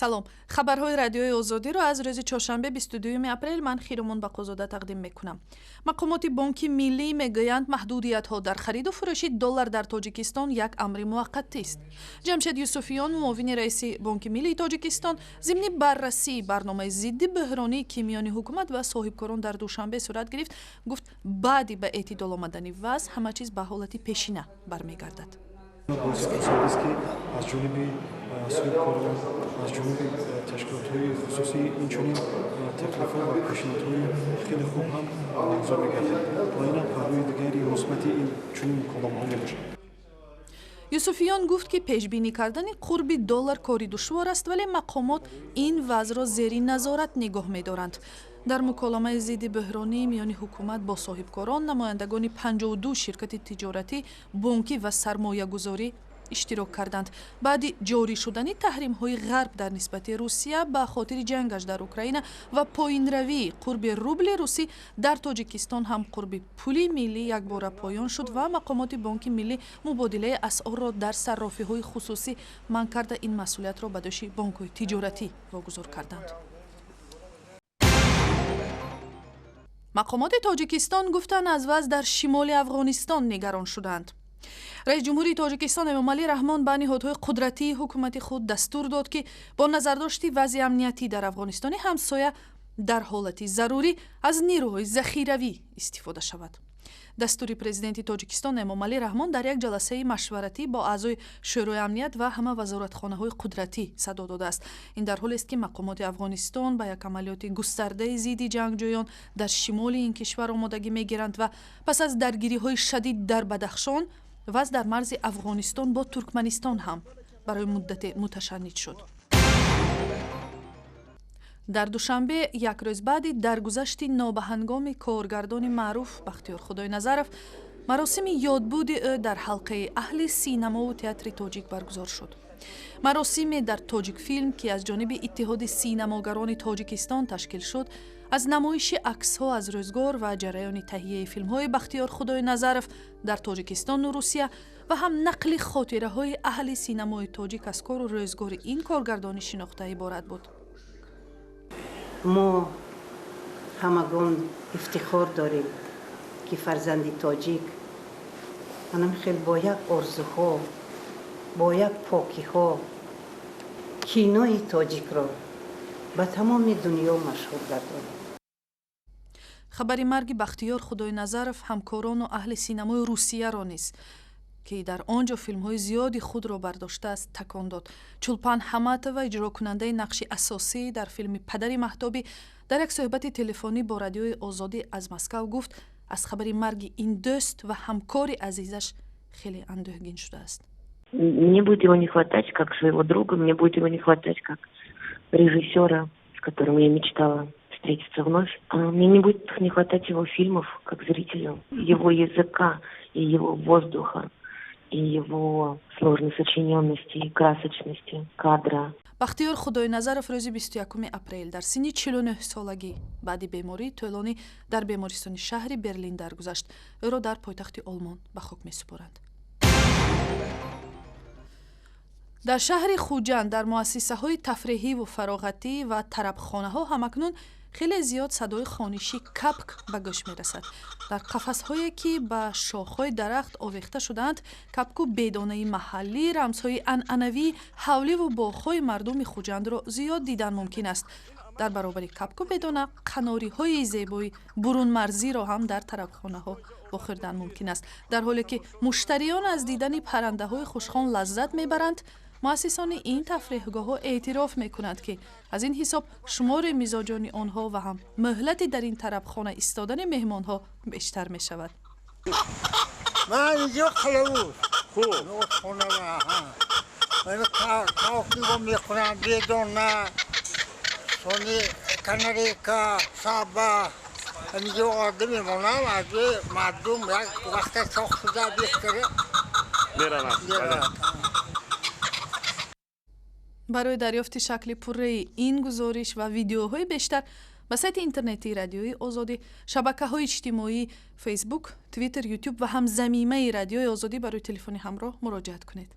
Салом, хабарҳои Радиои Озодиро аз рӯзи чоршанбе, 22 апрел, ман Хиромон Бақозода тақдим мекунам. Мақомоти Бонки Миллӣ мегӯянд, маҳдудиятҳо дар хариду фурӯши доллар дар Тоҷикистон як амри муваққатист. Ҷамшед Юсуфиён, муовини раиси Бонки Миллии Тоҷикистон, зимни баррасии барномаи зидди бӯҳронӣ, ки миёни ҳукумат ва соҳибкорон дар Душанбе сурат гирифт, гуфт, баъди ба эътидол омадани вазъ ҳама чиз ба ҳолати пешина бармегардад. Боиси хурсандист, ки аз ҷониби соҳибкорон, аз ҷониби ташкилотҳои хусусӣ инчунин таклифҳо ва пешниҳодҳои хеле хуб ҳам баргузор мегардад ва ин ҳам паҳлӯи дигари мусбати ин чунин муколамаҳо мебошад. Юсуфиён гуфт, ки пешбинӣ кардани қурби доллар кори душвор аст, вале мақомот ин вазъро зери назорат нигоҳ медоранд. Дар муколамаи зидди бӯҳронӣ миёни ҳукумат бо соҳибкорон намояндагони 52 ширкати тиҷоратӣ, бонкӣ ва сармоягузорӣ иштирок карданд. Баъди ҷорӣ шудани таҳримҳои Ғарб дар нисбати Русия ба хотири ҷангаш дар Украина ва поинравии қурби рубли русӣ, дар Тоҷикистон ҳам қурби пули миллӣ якбора поён шуд ва мақомоти Бонки Миллӣ мубодилаи асъорро дар саррофиҳои хусусӣ манъ карда, ин масъулиятро ба дӯши бонкҳои тиҷоратӣ вогузор карданд. Мақомоти Тоҷикистон гуфтанд, аз вазъ дар шимоли Афғонистон нигарон шуданд. Раис ҷумҳурии Тоҷикистон Эмомалӣ Раҳмон ба ниҳодҳои қудратии ҳукумати худ дастур дод, ки бо назардошти вазъи амниятӣ дар Афғонистони ҳамсоя дар ҳолати зарурӣ аз нерӯҳои захиравӣ истифода шавад. Дастури президенти Тоҷикистон Эмомалӣ Раҳмон дар як ҷаласаи машваратӣ бо аъзои Шӯрои амният ва ҳама вазоратхонаҳои қудратӣ садо додааст. Ин дар ҳолест, ки мақомоти Афғонистон ба як амалиёти густардаи зидди ҷангҷӯён дар шимоли ин кишвар омодагӣ мегиранд ва пас аз даргириҳои шадид дар Бадахшон вазъ дар марзи Афғонистон бо Туркманистон ҳам барои муддате муташанниҷ шуд. Дар Душанбе як рӯз баъди даргузашти нобаҳангоми коргардони маъруф Бахтиёр Худойназаров маросими ёдбуди ӯ дар ҳалқаи аҳли синамову театри тоҷик баргузор шуд. Маросиме дар Тоҷикфилм, ки аз ҷониби Иттиҳоди синамогарони Тоҷикистон ташкил шуд, аз намоиши аксҳо аз рӯзгор ва ҷараёни таҳияи филмҳои Бахтиёр Худойназаров дар Тоҷикистону Русия ва ҳам нақли хотираҳои аҳли синамои тоҷик аз кору рӯзгори ин коргардони шинохта иборат буд. Мо ҳамагон ифтихор дорем, ки фарзанди тоҷик анам хел бо як орзуҳо, бо як покиҳо кинои тоҷикро ба тамоми дунё машҳур гардонад. Хабари марги Бахтиёр Худойназаров ҳамкорону аҳли синамои Русияро низ, ки дар он ҷо филмҳои зиёди худро бардоштааст, такон дод. Чулпан Ҳаматова, иҷрокунандаи нақши асосӣ дар филми «Падари Маҳтобӣ», дар як суҳбати телефонӣ бо Радиои Озодӣ аз Москав гуфт, аз хабари марги ин дӯст ва ҳамкори азизаш хеле андӯҳгин шудааст. Мне будет его не хватать как своего друга, мне будет его не хватать как режиссера, с которым я мечтала встретиться вновь. А мне не будет не хватать его фильмов как зрителю, его языка и его воздуха, и его сложной сочиненности и красочности кадра. Бахтиёр Худойназаров рӯзи 21 апрел дар синни 49 солагӣ баъди бемории тӯлонӣ дар бемористони шаҳри Берлин даргузашт. Ӯро дар пойтахти Олмон ба хок месупоранд. Дар шаҳри Хуҷанд дар муассисаҳои тафреҳиву фароғатӣ ва тарабхонаҳо ҳамакнун хеле зиёд садои хониши капк ба гӯш мерасад. Дар қафасҳое, ки ба шохҳои дарахт овехта шудаанд, капку бедонаи маҳаллӣ, рамзҳои анъанавии ҳавливу боғҳои мардуми Хуҷандро зиёд дидан мумкин аст. Дар баробари капку бедона қанориҳои зебои бурунмарзиро ҳам дар тарабхонаҳо вохӯрдан мумкин аст. Дар ҳоле ки муштариён аз дидани паррандаҳои хушхон лаззат мебаранд, муассисони ин тафреҳгоҳҳо эътироф мекунанд, ки аз ин ҳисоб шумори мизоҷони онҳо ва ҳам муҳлати дар ин тарабхона истодани меҳмонҳо бештар мешавад. Ман инҷо қалавуз мехӯрам, бедона, сони канарейка, саба. Инҷо одам мемонам, аз мардум як вақта чоқ шуда бехтаре мераванд. Барои дарёфти шакли пурраи ин гузориш ва видеоҳои бештар ба сайти интернетии Радиои Озодӣ, шабакаҳои иҷтимоӣ Фейсбук, Твиттер, Ютуб ва ҳам замимаи Радиои Озодӣ барои телефони ҳамроҳ муроҷиат кунед.